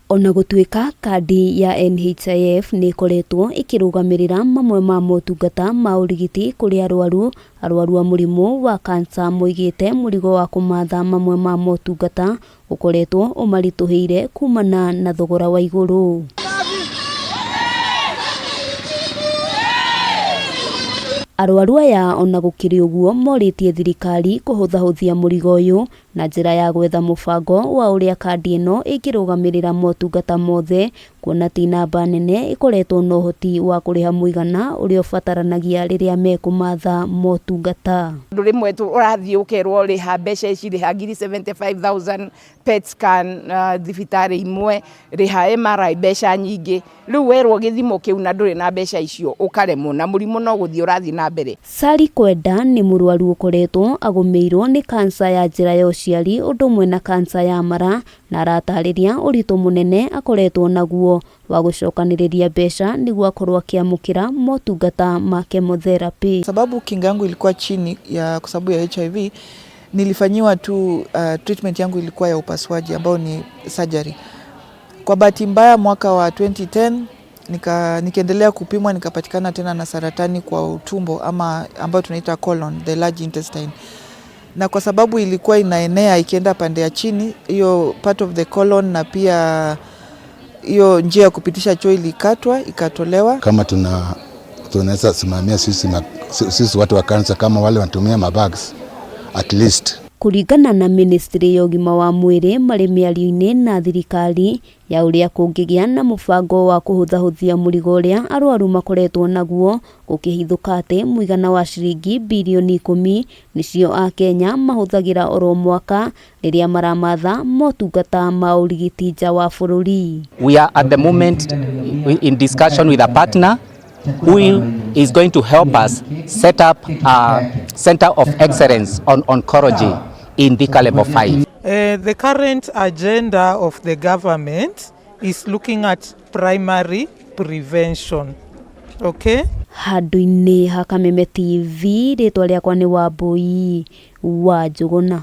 Ona gũtuĩka kandi ya NHIF nĩ ĩkoretwo ĩkĩrũgamĩrĩra mamwe ma motungata ma ũrigiti kũrĩ arwaru, arwaru a mũrimũ wa kansa moigĩte mũrigo wa kũmatha mamwe ma motungata ũkoretwo ũmaritũhĩire kumana na thogora wa igũrũ. Arwaru aya ona gũkĩrĩ ũguo morĩtie thirikari kũhũthahũthia mũrigo ũyũ na njĩra ya gwetha mũbango wa ũrĩa kandi ĩno ĩngĩrũgamĩrĩra motungata mothe kuona ti namba nene ĩkoretwo na ũhoti wa kũrĩha mũigana ũrĩa ũbataranagia rĩrĩa mekũmatha motungata. Ũndũ rĩmwe ũrathiĩ ũkerwo rĩha mbeca ici, rĩha ngiri 75,000 PET scan thibitarĩ imwe, rĩha MRI mbeca nyingĩ. Rĩu werwo gĩthimo kĩu na ndũrĩ na mbeca icio ũkaremwo na mũrimũ no gũthiĩ ũrathiĩ na mbere. Sally Kwenda nĩ mũrwaru ũkoretwo agũmĩirwo nĩ kansa ya njĩra ya ũciari ũndũ ũmwe na kansa ya mara na aratarĩria ũritũ mũnene akoretwo naguo wa gũcokanĩrĩria mbeca nĩguo akorwo akĩamũkĩra motungata ma chemotherapy. Sababu kinga yangu ilikuwa chini ya kwa sababu ya HIV, nilifanyiwa tu treatment yangu ilikuwa ya upasuaji ambao ni surgery. Kwa bahati mbaya mwaka wa 2010 nikiendelea kupimwa nikapatikana tena na saratani kwa utumbo ama ambayo tunaita colon, the large intestine. Na kwa sababu ilikuwa inaenea ikienda pande ya chini, hiyo part of the colon na pia hiyo njia ya kupitisha choo ilikatwa ikatolewa. Kama tunaweza simamia sisi watu wa kansa kama wale wanatumia mabags at least. Kũringana na ministry ya ũgima wa mwĩrĩ marĩ mĩario-inĩ na thirikari ya ũrĩa kũngĩgĩa na mũbango wa kũhũthahũthia mũrigo ũrĩa arwaru makoretwo naguo gũkĩhithũka atĩ mũigana wa ciringi birioni 10 nĩcio akenya mahũthagĩra oro mwaka rĩrĩa maramatha motungata ma ũrigiti nja wa bũrũri. We are at the moment in discussion with a partner who is going to help us set up a center of excellence on oncology in Thika Level 5. The current agenda of the government is looking at primary prevention. Okay? Handũ-inĩ ha Kameme TV, rĩtwa rĩakwa nĩ Wambui wa Njũgũna.